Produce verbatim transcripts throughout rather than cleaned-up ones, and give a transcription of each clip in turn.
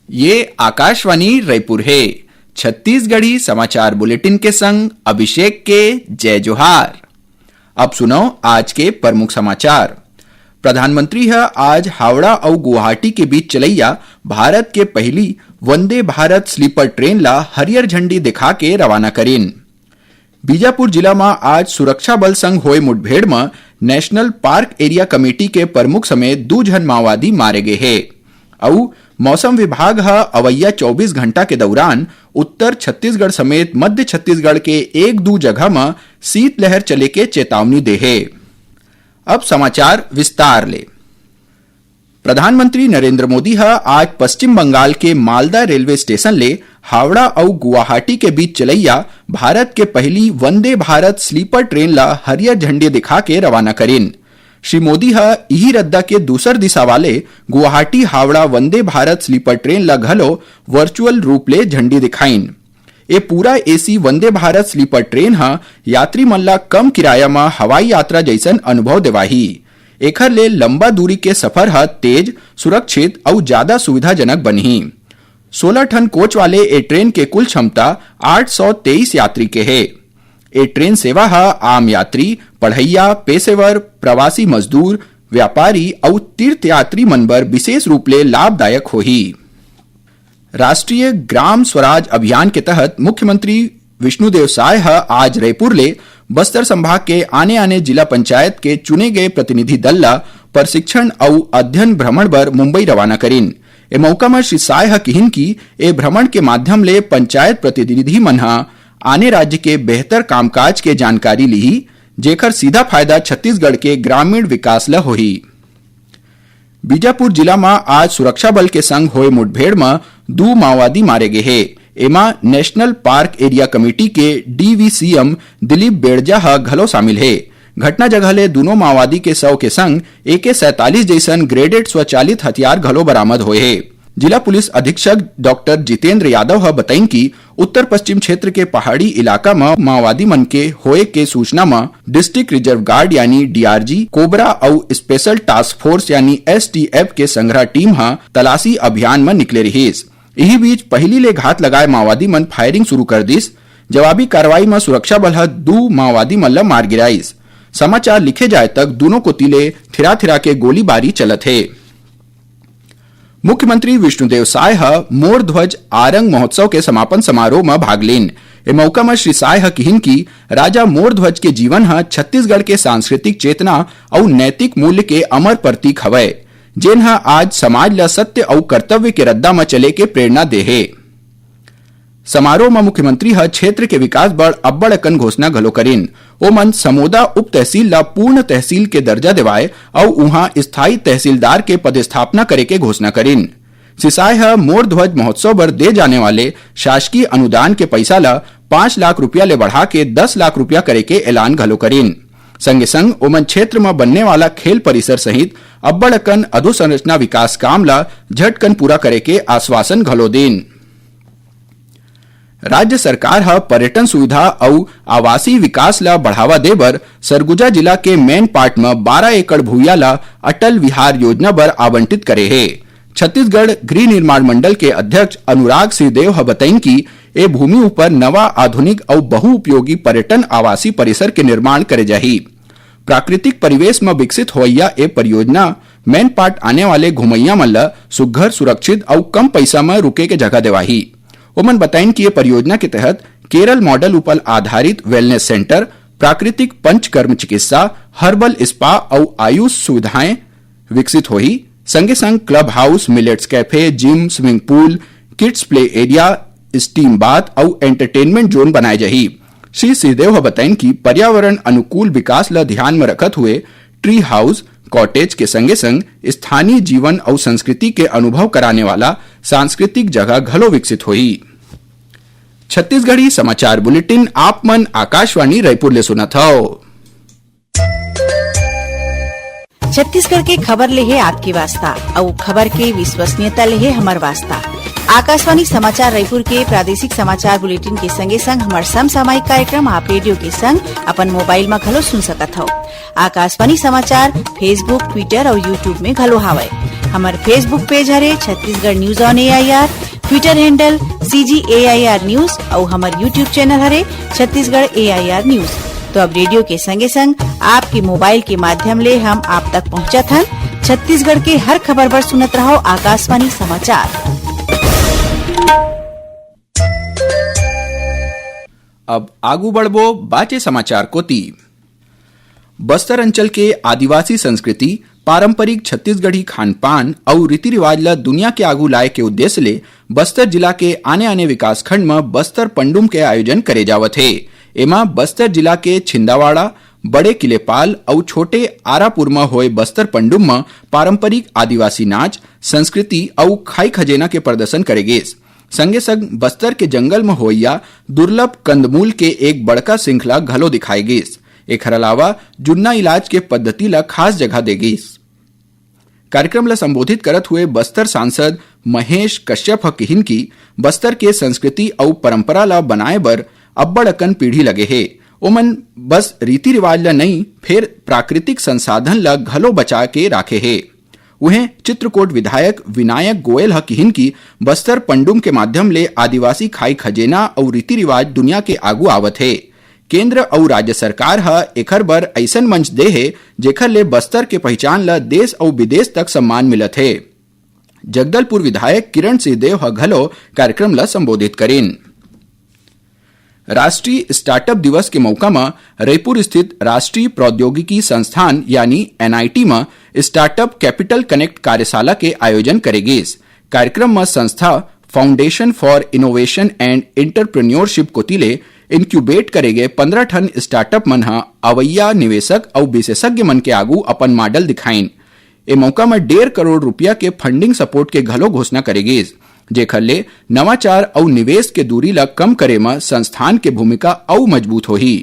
ये आकाशवाणी रायपुर हे। छत्तीसगढ़ी समाचार बुलेटिन के संग अभिषेक के जय जोहार। अब सुनव आज के प्रमुख समाचार। प्रधानमंत्री ह आज हावड़ा अउ गुवाहाटी के बीच चलइया भारत के पहिली वंदे भारत स्लीपर ट्रेन ला हरियर झंडी दिखा के रवाना करिन। बीजापुर जिला म आज सुरक्षा बल संग होए मुठभेड़ म नेशनल पार्क एरिया कमेटी के प्रमुख समेत दू झन माओवादी मारे गे हे। अउ मौसम विभाग ह अवइया चौबीस घंटा के दौरान उत्तर छत्तीसगढ़ समेत मध्य छत्तीसगढ़ के एक दू जगह म शीतलहर चले के चेतावनी दे हे। अब समाचार विस्तार ले। प्रधानमंत्री नरेंद्र मोदी ह आज पश्चिम बंगाल के मालदा रेलवे स्टेशन ले हावड़ा अउ गुवाहाटी के बीच चलइया भारत के पहिली वंदे भारत स्लीपर ट्रेन ला हरियर झंडी दिखा के रवाना करिन। श्री मोदी ह इही रद्दा के दूसर दिशा वाले गुवाहाटी हावड़ा वंदे भारत स्लीपर ट्रेन ला घलो वर्चुअल रूप ले झंडी दिखाइन। ए पूरा AC Vande Bharat sleeper train ह यात्री मन ला कम किराया म हवाई यात्रा जइसन अनुभव देवाही। एखर ले लंबा दूरी के सफर ह तेज, सुरक्षित अउ जादा सुविधाजनक बनही। सोलह ठन कोच वाले ए ट्रेन के कुल क्षमता आठ सौ तेईस यात्री के हे। ए ट्रेन सेवा ह आम यात्री, पढ़इया, पेशेवर, प्रवासी मजदूर, व्यापारी अउ तीर्थयात्री मन बर विशेष रूप ले लाभदायक होही। राष्ट्रीय ग्राम स्वराज अभियान के तहत मुख्यमंत्री विष्णुदेव साय ह आज रायपुर ले बस्तर संभाग के आने-आने जिला पंचायत के चुने गए प्रतिनिधि दल ला प्रशिक्षण अउ अध्ययन भ्रमण बर मुंबई रवाना करिन। ए मौका म श्री साय ह किहिन कि ए भ्रमण के माध्यम ले पंचायत प्रतिनिधि मन ह आने राज्य के बेहतर कामकाज के जानकारी लिही, जेखर सीधा फायदा छत्तीसगढ़ के ग्रामीण विकास ल होही। बीजापुर जिला म आज सुरक्षा बल के संग होए मुठभेड़ म दू माओवादी मारे गे हे। एमा नेशनल पार्क एरिया कमेटी के डीवीसीएम दिलीप बेड़जा ह घलो शामिल हे। घटना जगह ले दूनों माओवादी के शव के संग एके सैंतालीस जइसन ग्रेडेड स्वचालित हथियार घलो बरामद होए हे। जिला पुलिस अधीक्षक डॉक्टर जितेंद्र यादव ह बताइन कि उत्तर पश्चिम क्षेत्र के पहाड़ी इलाका म माओवादी मन के होए के सूचना म डिस्ट्रिक्ट रिजर्व गार्ड यानी डीआरजी, कोबरा अउ स्पेशल टास्क फोर्स यानी एसटीएफ के संघरा टीम ह तलाशी अभियान म निकले रिहिस। इही बीच पहिली ले घात लगाए माओवादी मन फायरिंग शुरू कर दिस। जवाबी कार्रवाई म सुरक्षा बल ह दू माओवादी मन ल मार गिराइस। समाचार लिखे जाए तक दूनों कोति ले थिरा-थिरा के गोलीबारी चलत हे। मुख्यमंत्री विष्णुदेव साय ह मोर ध्वज आरंग महोत्सव के समापन समारोह म भाग लीन। ए मौका म श्री साय ह किहिन कि राजा मोर ध्वज के जीवन ह छत्तीसगढ़ के सांस्कृतिक चेतना अउ नैतिक मूल्य के अमर प्रतीक हवय, जेन ह आज समाज ल सत्य अउ कर्तव्य के रद्दा म चले के प्रेरणा दे हे। समारोह म मुख्यमंत्री ह क्षेत्र के विकास बर अब्बड़ अकन घोषणा घलो करिन। ओमन समोदा उप तहसील ल पूर्ण तहसील के दर्जा देवाए अउ उहां स्थायी तहसीलदार के पदस्थापना करे के घोषणा करिन। श्री साय ह मोर ध्वज महोत्सव बर दे जाने वाले शासकीय अनुदान के पइसा ल पाँच लाख रुपया ले बढ़ा के दस लाख रुपया करे के ऐलान घलो करिन। संगे संग ओमन क्षेत्र म बनने वाला खेल परिसर सहित अब्बड़ अकन अधोसंरचना विकास काम ल झटकन पूरा करे के आश्वासन घलो दीन। राज्य सरकार ह पर्यटन सुविधा अउ आवासीय विकास ल बढ़ावा दे बर सरगुजा जिला के मैनपाट म बारह एकड़ भुइयां ल अटल विहार योजना बर आवंटित करे हे। छत्तीसगढ़ गृह निर्माण मंडल के अध्यक्ष अनुराग सिंहदेव ह बताइन कि ए भूमि ऊपर नवा आधुनिक अउ बहुउपयोगी पर्यटन आवासीय परिसर के निर्माण करे जाही। प्राकृतिक परिवेश म विकसित होवइया ए परियोजना मैनपाट आने वाले घुमइया मन ल सुघ्घर, सुरक्षित अउ कम पइसा म रुके के जगह देवाही। ओमन बताइन कि ये परियोजना के तहत केरल मॉडल ऊपर आधारित वेलनेस सेंटर, प्राकृतिक पंचकर्म चिकित्सा, हर्बल स्पा अउ आयुष सुविधाएं विकसित होही। संगे संग club house, millets cafe, gym, swimming pool, kids play area, steam bath अउ एंटरटेनमेंट जोन बनाए जाही। श्री सिंहदेव ह बताइन कि पर्यावरण अनुकूल विकास ल ध्यान म रखत हुए ट्री हाउस, कॉटेज के संगे संग स्थानीय जीवन अउ संस्कृति के अनुभव कराने वाला सांस्कृतिक जगह घलो विकसित होही। छत्तीसगढ़ी समाचार बुलेटिन आप मन आकाशवाणी रायपुर ले सुनत हव। छत्तीसगढ़ के खबर ले हे आपके वास्ता, अउ खबर के विश्वसनीयता ले हे हमर वास्ता। आकाशवाणी समाचार रायपुर के प्रादेशिक समाचार बुलेटिन के संगे संग हमर समसामयिक कार्यक्रम आप रेडियो के संग अपन मोबाइल म घलो सुन सकत हव। आकाशवाणी समाचार Facebook, Twitter अउ YouTube में घलो हावय। हमर Facebook पेज हरे Chhattisgarh news on AIR, Twitter handle CG AIR news अउ हमर YouTube चैनल हरे छत्तीसगढ़ एआईआर न्यूज। तो अब रेडियो के संगे संग आपके मोबाइल के माध्यम ले हम आप तक पहुंचत हन। छत्तीसगढ़ के हर खबर बर सुनत रहो आकाशवाणी समाचार। अब आगू बढ़बो बाचे समाचार कोती। बस्तर अंचल के आदिवासी संस्कृति, पारंपरिक छत्तीसगढ़ी खान-पान अउ रीति-रिवाज ल दुनिया के आगू लाए के उद्देश्य ले बस्तर जिला के आने-आने विकासखंड म बस्तर पंडुम के आयोजन करे जावत हे। एमा बस्तर जिला के छिंदावाड़ा, बड़े किलेपाल अउ छोटे आरापुर म होए बस्तर पंडुम म पारंपरिक आदिवासी नाच, संस्कृति अउ खाई खजेना के प्रदर्शन करे गेस। संगे संग बस्तर के जंगल म होइया दुर्लभ कंदमूल के एक बड़का श्रृंखला घलो दिखाए गिस। एखर अलावा जुन्ना इलाज के पद्धति ल खास जगह दे गिस। कार्यक्रम ल संबोधित करत हुए बस्तर सांसद महेश कश्यप ह किहिन कि बस्तर के संस्कृति अउ परंपरा ल बनाए बर अब्बड़ अकन पीढ़ी लगे हे। ओमन बस रीति रिवाज ल नइ, फेर प्राकृतिक संसाधन ल घलो बचा के राखे हे। उहें, चित्रकोट विधायक विनायक गोयल ह किहिन कि बस्तर पंडुम के माध्यम ले आदिवासी खाई खजेना अउ रीति रिवाज दुनिया के आगू आवत हे। केंद्र अउ राज्य सरकार ह एखर बर अइसन मंच दे हे, जेखर ले बस्तर के पहिचान ल देश अउ विदेश तक सम्मान मिलत हे। जगदलपुर विधायक किरण सिंहदेव ह घलो कार्यक्रम ल संबोधित करिन। राष्ट्रीय स्टार्टअप दिवस के मौका म रईपुर स्थित राष्ट्रीय प्रौद्योगिकी संस्थान यानी एनआईटी म स्टार्टअप कैपिटल कनेक्ट कार्यशाला के आयोजन करे गिस। कार्यक्रम म संस्था Foundation for Innovation and Entrepreneurship कोति ले इनक्यूबेट करे गे पंद्रह ठन स्टार्टअप मन ह अवइया निवेशक अउ विशेषज्ञ मन के आगू अपन मॉडल दिखाइन। ए मौका म डेढ़ करोड़ रुपया के फंडिंग सपोर्ट के घलो घोषणा करे गिस, जेखर ले नवाचार अउ निवेश के दूरी ल कम करे म संस्थान के भूमिका अउ मजबूत होही।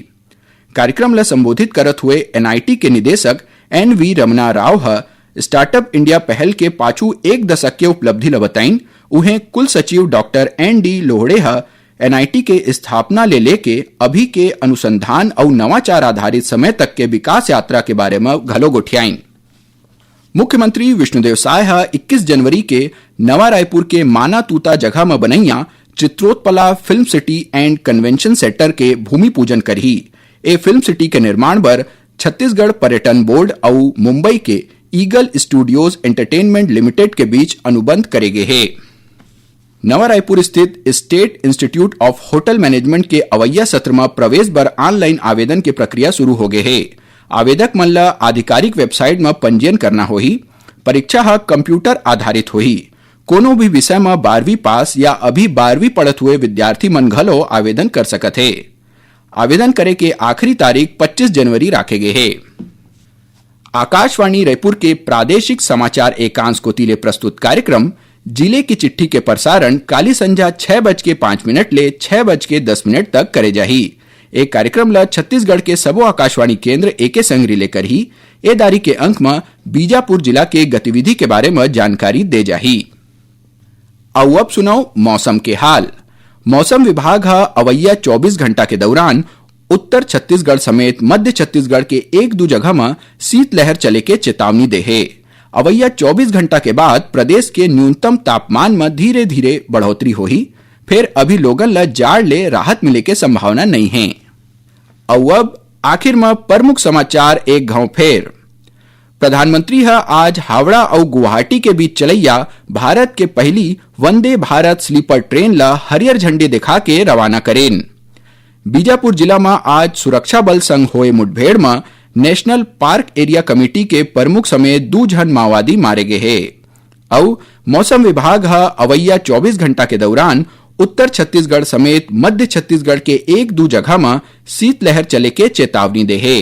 कार्यक्रम ल संबोधित करत हुए एनआईटी के निदेशक एन वी रमना राव ह स्टार्टअप इंडिया पहल के पाछू एक दशक के उपलब्धि ल बताइन। उहें, कुल सचिव डॉक्टर एन डी लोहड़े ह एनआईटी के स्थापना ले लेके अभी के अनुसंधान अउ नवाचार आधारित समय तक के विकास यात्रा के बारे म घलो गोठियाइन। मुख्यमंत्री विष्णुदेव साय ह इक्कीस जनवरी के नवा रायपुर के माना तूता जगह म बनइया Chitrotpala film city and convention centre के भूमि पूजन करही। ए फिल्म सिटी के निर्माण बर छत्तीसगढ़ पर्यटन बोर्ड अउ मुंबई के ईगल स्टूडियोज एंटरटेनमेंट लिमिटेड के बीच अनुबंध करे गे हे। नवा रायपुर स्थित state institute of hotel management के अवइया सत्र म प्रवेश बर ऑनलाइन आवेदन के प्रक्रिया शुरू हो गे हे। आवेदक मन ल आधिकारिक वेबसाइट म पंजीयन करना होही। परीक्षा ह कंप्यूटर आधारित होही। कोनो भी विषय म बारहवीं पास या अभी बारहवीं पढ़त हुए विद्यार्थी मन घलो आवेदन कर सकत हे। आवेदन करे के आखिरी तारीख पच्चीस जनवरी राखे गे हे। आकाशवाणी रायपुर के प्रादेशिक समाचार एकांश कोति ले प्रस्तुत कार्यक्रम जिले की चिट्ठी के प्रसारण काली संझा छह बज के पाँच मिनट ले छह बज के दस मिनट तक करे जाही। ए कार्यक्रम ल छत्तीसगढ़ के सबो आकाशवाणी केंद्र एके संग रिले करही। ए दारी के अंक म बीजापुर जिला के गतिविधि के बारे म जानकारी दे जाही। अउ अब सुनव मौसम के हाल। मौसम विभाग ह अवइया चौबीस घंटा के दौरान उत्तर छत्तीसगढ़ समेत मध्य छत्तीसगढ़ के एक दू जगह म शीतलहर चले के चेतावनी दे हे। अवइया चौबीस घंटा के बाद प्रदेश के न्यूनतम तापमान म धीरे-धीरे बढ़ोतरी होही, फेर अभी लोगन ल जाड़ ले राहत मिले के संभावना नइ हे। अउ अब आखिर म प्रमुख समाचार एक घांव फेर। प्रधानमंत्री ह आज हावड़ा अउ गुवाहाटी के बीच चलइया भारत के पहली वंदे भारत स्लीपर ट्रेन ल हरियर झंडी दिखा के रवाना करेन। बीजापुर जिला म आज सुरक्षा बल संग होए मुठभेड़ म नेशनल पार्क एरिया कमेटी के प्रमुख समेत दू झन माओवादी मारे गे हे। अउ मौसम विभाग ह अवइया चौबीस घंटा के दौरान उत्तर छत्तीसगढ़ समेत मध्य छत्तीसगढ़ के एक दू जगह म शीतलहर चले के चेतावनी दे हे।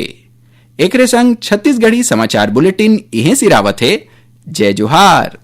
एकरे संग छत्तीसगढ़ी समाचार बुलेटिन इहें सिरावत हे। जय जोहार।